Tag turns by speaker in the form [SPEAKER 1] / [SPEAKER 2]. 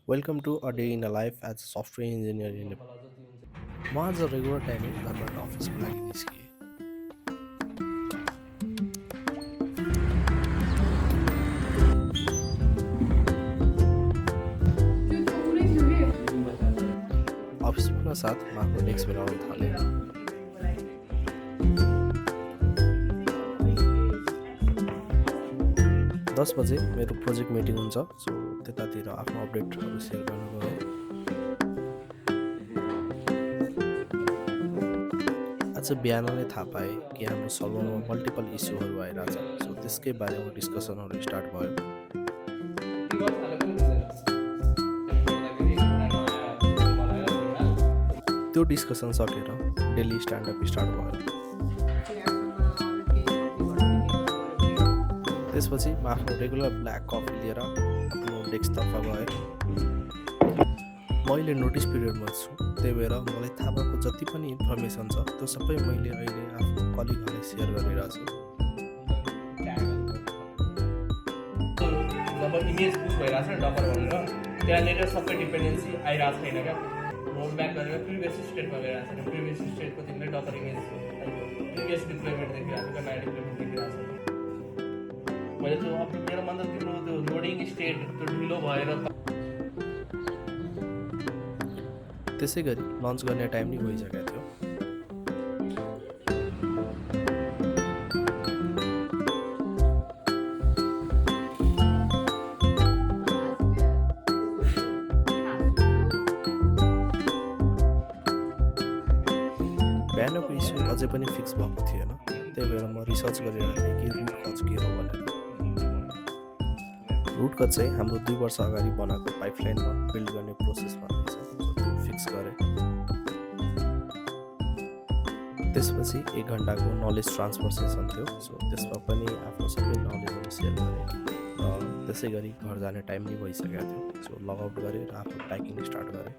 [SPEAKER 1] Welcome to A Day in a Life as a Software Engineer in Nepal. म आज regular टाइमै घरबाट अफिसको लागि निस्किएँ। अफिस पुग्न साथ म आफ्नो डेस्क बनाउन थालेँ। 10 बजे मेरो प्रोजेक्ट मिटिङ हुन्छ, सो त्यतातिर आफ्नो अपडेटहरू सेयर गर्नु गएँ। आज बिहान नै थाहा पाएँ कि हाम्रो सर्भरमा मल्टिपल इस्युहरू आइरहेछ, सो त्यसकै बारेमा डिस्कसनहरू स्टार्ट भयो। त्यो डिस्कसन सकेर डेली स्ट्यान्डअप स्टार्ट भयो। त्यसपछि म आफ्नो रेगुलर ब्ल्याक कफी लिएर आफ्नो डेस्कतर्फ गएँ। म अहिले नोटिस पिरियडमा छु, त्यही भएर मलाई थाहा भएको जति पनि इन्फर्मेसन छ त्यो सबै मैले अहिले आफ्नो कलिगहरूलाई सेयर गरिरहेछु।
[SPEAKER 2] जब इमेज पुश भइरहेको छ डकर भनेर त्यहाँनिर सबै डिपेन्डेन्सी आइरहेको छैन क्या, रोल ब्याक गरेर प्रिभियस स्टेटमा गइरहेको छैन। प्रिभियस स्टेटको तिमीले डकर इमेज प्रिभियस डिप्लोइमेन्ट देखिरहेको छ, नयाँ डिप्लोइमेन्ट देखिरहेको छ। मैले त्यो मेरो मतलब तिम्रो त्यो लोडिङ स्टेट त्यो ढिलो भएर
[SPEAKER 1] त्यसै गरी लन्च गर्ने टाइम नै भइसकेको थियो। बिहानको इस्यु अझै पनि फिक्स भएको थिएन, त्यही भएर म रिसर्च गरिरहेको थिएँ कि रुट कज के हो भनेर। रुट कज चाहिँ हाम्रो 2 वर्ष अगाडि बनाएको पाइपलाइनमा बिल्ड गर्ने प्रोसेसमा रहेछ, त्यो फिक्स गरेँ। त्यसपछि 1 घन्टाको नलेज ट्रान्सफर सेसन थियो, सो त्यसमा पनि आफ्नो सबै नलेजहरू सेयर गरेँ। र त्यसै गरी घर जाने टाइम नै भइसकेको थियो, सो लगआउट गरेँ र आफ्नो प्याकिङ स्टार्ट गरेँ।